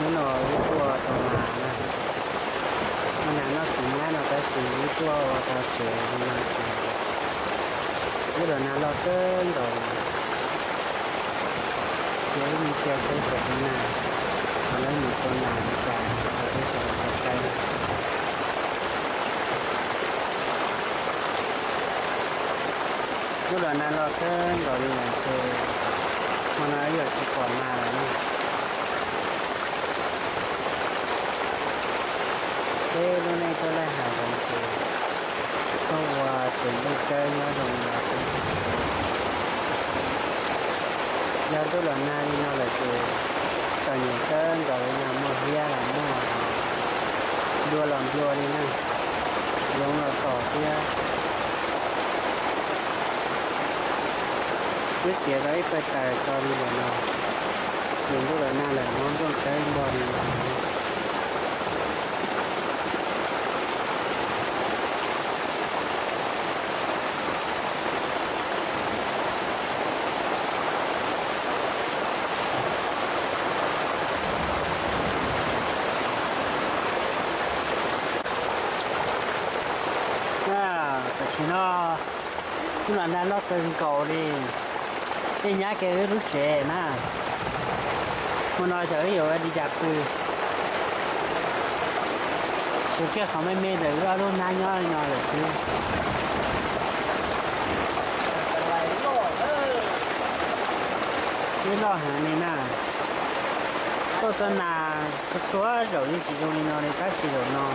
No wb tuaj tau nas na, ua nas noj txiv nyab no tab sis wb tuaj ua tau tsev li no ces wb los nag loj kawg nkaus li. Ces wb mus cia teb tsev tus nas, los lawv mus tua nas li cas rau peb sawv daws tau saib. Wb los nag loj kawg nkaus li lawm ces hmo no wb yuav tsis pom nas lawm na. Peb lub neej tuaj laj hav zoov ces tuaj ua tsev ntuj tsawb nyob zoo li no xwb. Yog ntuj los nag li no lawm ces txom nyem kawg nkaus li no, muaj hiab los muaj, nplua los nplua li na, yoov los tom thiab. Wb txiav tau ib pawg taws tso li lawm no, ces ntuj los nag lawm hmoov nplooj tsawb npog li no. Tam sim no wb los nag loj kawg nkaus li, dej nyab kiag wb lub tsev na. Hmo no xyov wb yuav ua li cas pw, tshuav kiag qhov me me ntawm wb ob lub hnab nyob li no lawm xwb. Wb loj heev li na, tuaj tua nas txhua zaus yeej tsis zoo li no li tab sis zaum no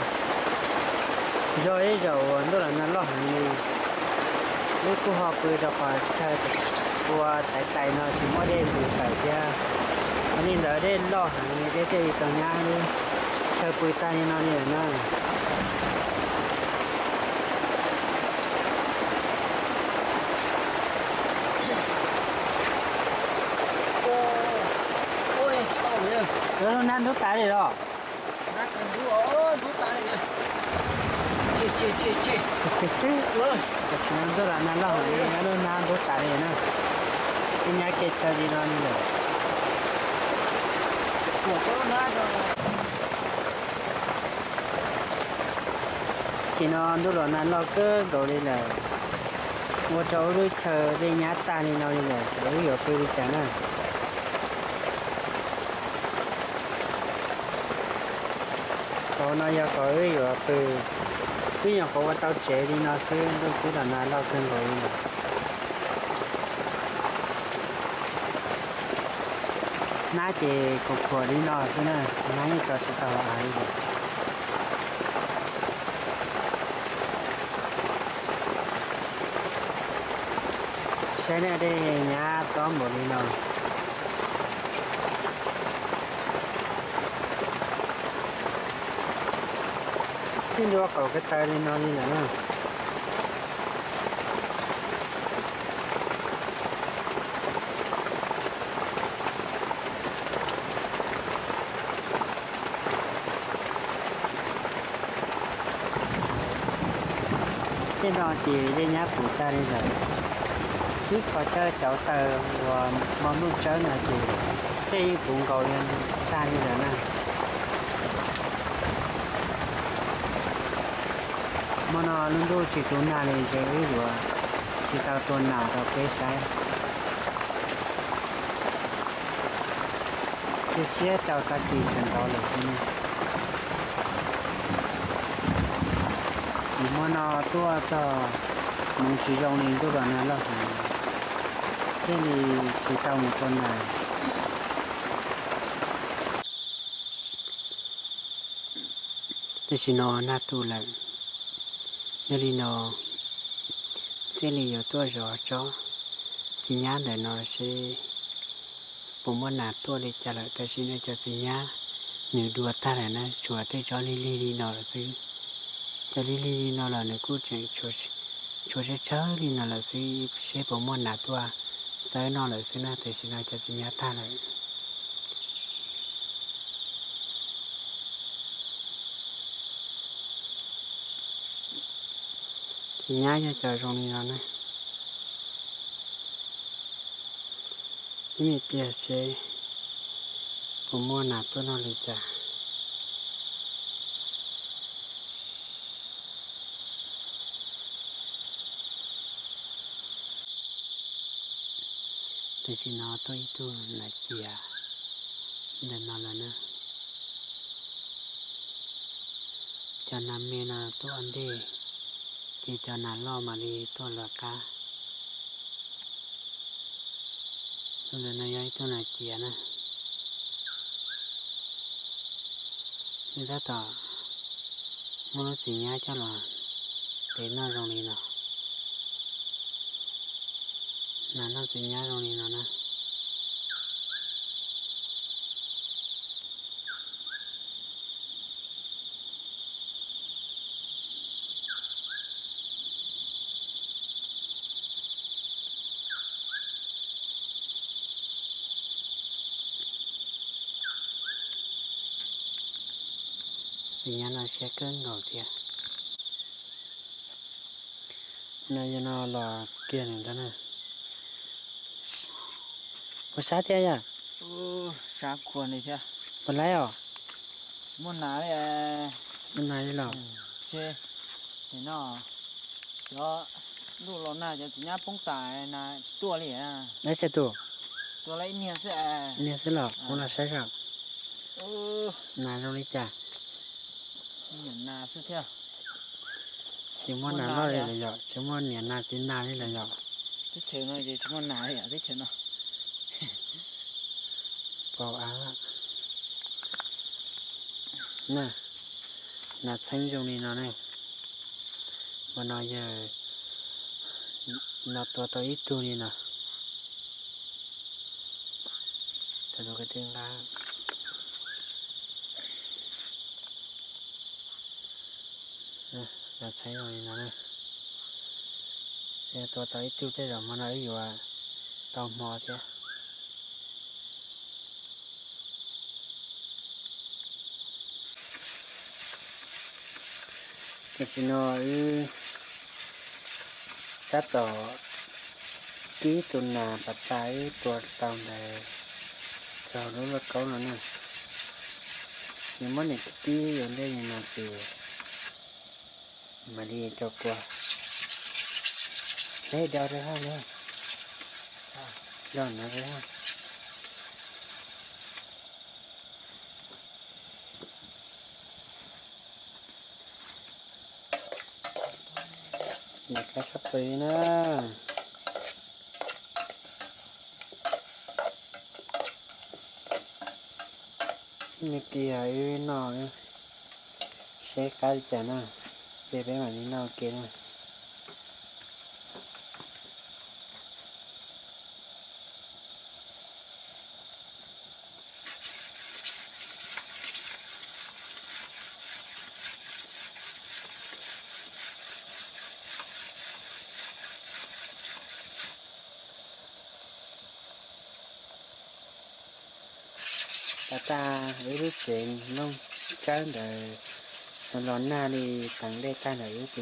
yog ib zaum uas ntuj los nag loj heev li. Wb kuj ho pw rau qhov chaw tua tais tais no tsis muaj dej ntws tawm thiab. Yog li ntawd dej loj heev li thiab thiaj li tau nyab lub chaw pw tag li no li lawm na. Lub hnab ntub tas li los? Tam sim no ntuj los nag loj heev li, lub hnab ntub tas li na. Ib nyab kev chaw li no li lawm. Tam sim no ntuj los nag loj kawg nkaus li lawm, ua rau wb lub chaw dej nyab tag li no li lawm, wb yuav pw li cas na? Qhov no yog qhov wb yuav pw, wb nyuam qhuav ua tau tsev li no xwb, ntuj twb los nag loj kawg nkaus li lawm. Hnab ces khuam khuam li no xwb na, hnab yeej tso tsis tau av li lawm. Saib na, dej nyab tob npaum li no. Txij ntua qaum ko taw li no li lawm na. Tej no ces dej nyab puv tag li lawm. Wb qhov chaw cauv taws uas mos nplooj tsawb no ces dej yeej puv nkaus tag li lawm na. Hmo no lub ntuj tsis tu nag li ces wb yuav tsis tau tua nas rau peb saib. Cia siab rau tag kis sawv ntxov lawm xwb ne. Ces hmo no tuaj txog hmoov tsis zoo li ntuj los nag loj heev, thiaj li tsis tau mus tua nas. Tam sim no nag tu lawm, yog li no thiaj li yuav tuaj zov tsob txiv nyab ntawm no seb puas muaj nas tuaj li cas lawm. Tam sim no cov txiv nyab nws dua tag lawm na, tshuav tej tsob lig lig li no lawm xwb. Cov lig lig li no los nws kuj tseem tshuav tsawg tsawg li no lawm xwb, seb puas muaj nas tuaj txawb noj lawm xwb na. Tam sim no cov txiv nyab tag lawm. Txiv nyab yog cov zoo li no na. Ib me pliag seb Muaj nas tuaj noj li cas? Tam sim no tuaj ib tug nas cias ntawm no lawm na. Cov nas me no tuaj ua ntej, ces cov nas loj mam li tuaj lawv qab. Tus ntawm no yog ib tug nas cias na. Nws tab tom muab lub txiv nyab coj los tev noj zoo li no. Nas noj txiv nyab zoo li no na. Txiv nyab no siab kawg nkaus thiab. No yog no los kiag ntag na. Puas sab thiab yom? Sab khuav li thiab. Puas laib os? Muaj nas li. Muaj nas li los? Ces no cov ntuj los nag cov txiv nyab poob tas na tsis tuaj li. Laib tsis tuaj? Tuaj laib ib niag xwb. Niag xwb los kuv los saib saib. Nas zoo li cas? Niam nas xwb thiab. Tsis muaj nas loj li lawm yom, tsis muaj niam nas txiv nas li lawm yom. Teb chaws no ces tsis muaj nas li teb chaws no. Pau av na, nas txheeb zoo li no ne. Mas no yog no tua tau ib tug li no. Tus tus ka tij nqa. Nas txheeb zoo li no na. Yog tua tau ib tug tej zaum hmo no wb yuav tau hmo thiab. Tam sim no wb tab tom kib tus nas pas tas wb tua tau ntawd rau lub lauj kaub no na. Nws muab nws kib yuav ntej li no ces mam li rau kua. Neb do rau haj na, do no rau haj. Nws qab sab pes na. Nws kiag wb noj seb qab li cas na, ces peb mam li noj ua ke na. Pas tas wb lub tsev nplooj tsawb ntawd los nag li teev dej tag ntawd wb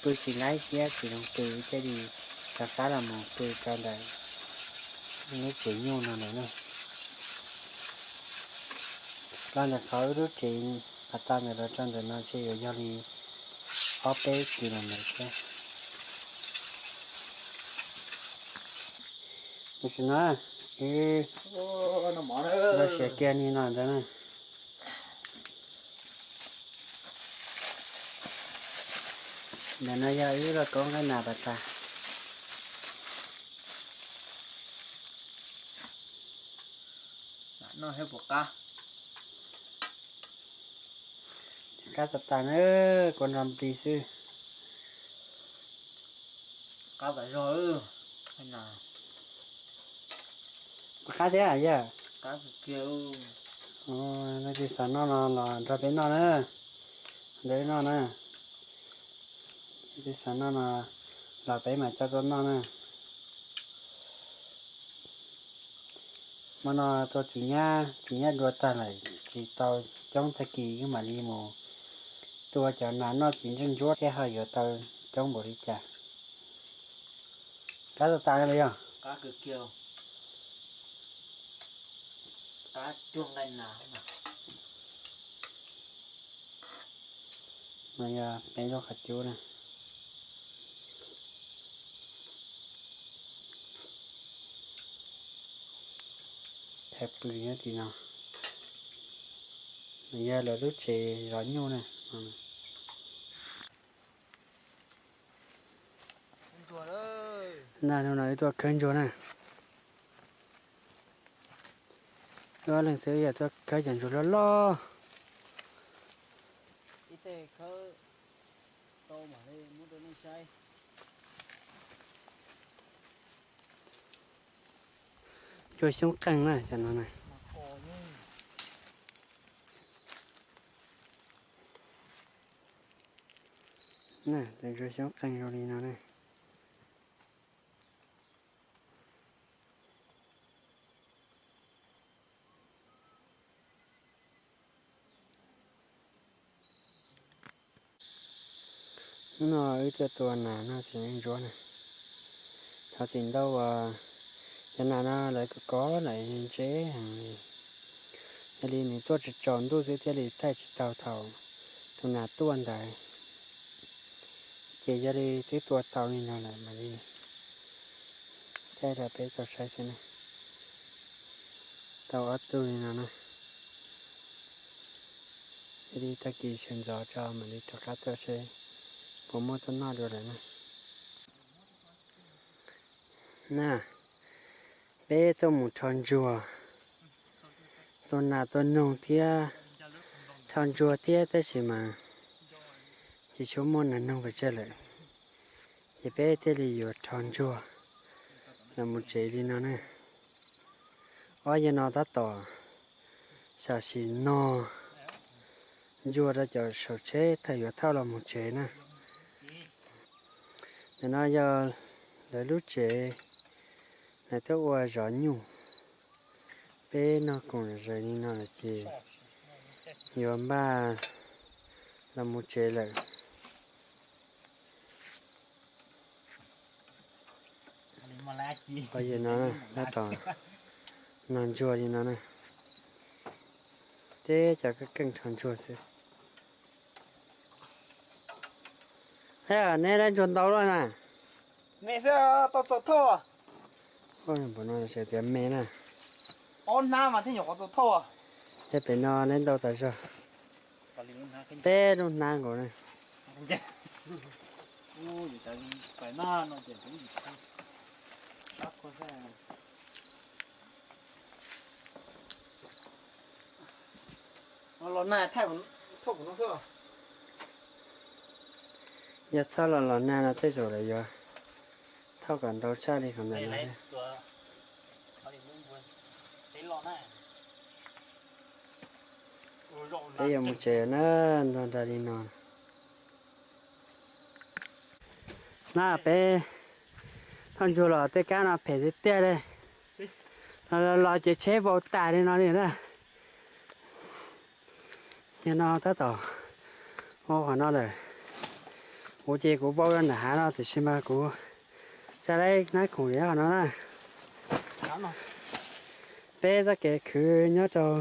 pw tsis laib thiab tsis zoo pw thiaj li rov qab los mus pw rau ntawm lub tsev nyuj no ntawd na. Los ntawm qhov wb lub tsev pas tas ntawm los rau ntawm no ntshe yuav yog li ob peb kis los ntawd thiab. Tam sim no wb los siav kiag li no ntawd na. Ntawm no yog wb lauj kaub nqaij nas pas tas. Noj thiab puas qab? Qab tas tas na, kua nrog nplig xwb. Qab tas zog. Puas qab thiab yawg? Leej twg xav noj no los nrog peb noj na, nrog peb noj na. Leej twg xav noj no los peb mam coj tuaj noj na. Hmo no tua txiv nyab, txiv nyab dua tag lawm tsis tau coob, tag kis wb mam li mus tua cov nas noj txiv ntseej ntsuab seb ho yuav tau coob npaum li cas. Qab tas tas li yog. Mas yog peb lub qhov cub na. Thaiv pw nyob tim no. Nws yog lawv lub tsev zov nyuj na. Nag no no wb tuaj khawb ntsuag na. Wb ob leeg xwb yog tuaj khawb cov ntsuag loj loj. Ntsuag xyoob qeeg na cov no na. Na, tus ntsuag xyoob qeeg zoo li no na. Hnub no wb tuaj tua nas noj txiv neej ntsuab na. Thov txim ntau uas cov nas no lawv kov kov lawm ntse heev li. Yog li nws tuaj tsaus tsaus ntuj xwb thiaj li thaij tsis tau thaum tus nas tuaj ntawd. Ces yog li twb tua tau li no lawm mam li thaij rau peb tau saib xwb na. Tau ob tug li no na. Yog li tag kis sawv ntxov tso mam li rov qab tuaj seb puas muaj tuaj noj dua lawm na. Na, peb tuaj mus rho ntsuag, tua nas tua noog thiab rho ntsuag thiab tab sis mas tsis tshua muaj nas noog pes tsawg lawm, ces peb thiaj li yuav rho ntsuag los mus tsev li no na. Ob yawg no tab tom sam sim no ntsuag rau cov saum tsheb thaum yuav thauj los mus tsev na. Ntawm no yog lawv lub tsev, lawv tuaj ua zov nyuj. Peb noj khoom zom zaws li no lawm ces yuav npaj los mus tsev lawm. Qhov yog no tab tom nog ntsuag li no na. Teb cov keej keej rho ntsuag xwb. Neb dab ntsuag ntau lawm na. Me xwb, tau txaus thauj. Npaum no tseem tias me na. Ob hnab mas thiaj nyuam qhuav txaus thauj. Thiab pem no neb ntau tas zog. Peb lub hnab nkaus na. Yog txhob los los nag no tej zaum lawv yuav thauj kom ntau tshaj li qhov ntawm no. Peb yuav mus tsev na, nrog nra li no. Na peb thauj ntsuag los tej kab no phem tiag tiag li. Los los ces tsheb vau tas li no li na. Yog no tab tom ua qhov no lawm. Kuv ces kuv vau rau nram hav no tiam sis mas kuv tsa laib hnab khoom li qhov no na. Peb txoj kev khwv nyob rau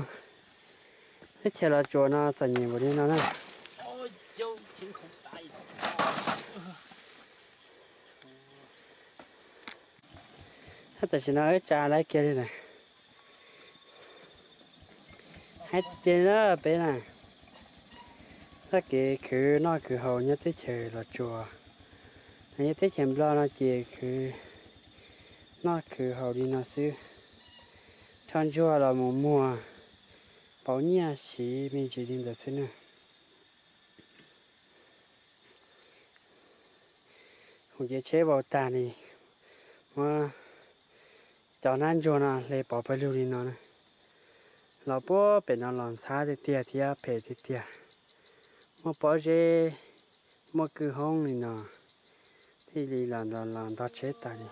teb chaws Los Tsuas no txom nyem npaum li no na. Tam sim no wb tsa laib kiag li lawm. Hais tias peb na, txoj kev khwv noj khwv haus nyob teb chaws Los Tsuas, nyob teb chaws Nplog no ces khwv noj khwv haus li no xwb. Rho ntsuag los mus muag, pauv nyiaj siv me ntsis li ntawd xwb na. Hauv ces tsheb vau tag li, muab cov hnab ntsuag no hle pov pawg lug li no na. Los puag pem no los ntxhab tiag tiag thiab phem tiag tiag. Muaj pob zeb, muaj kwj hoob li no, thiaj li los los ntog tsheb tag li.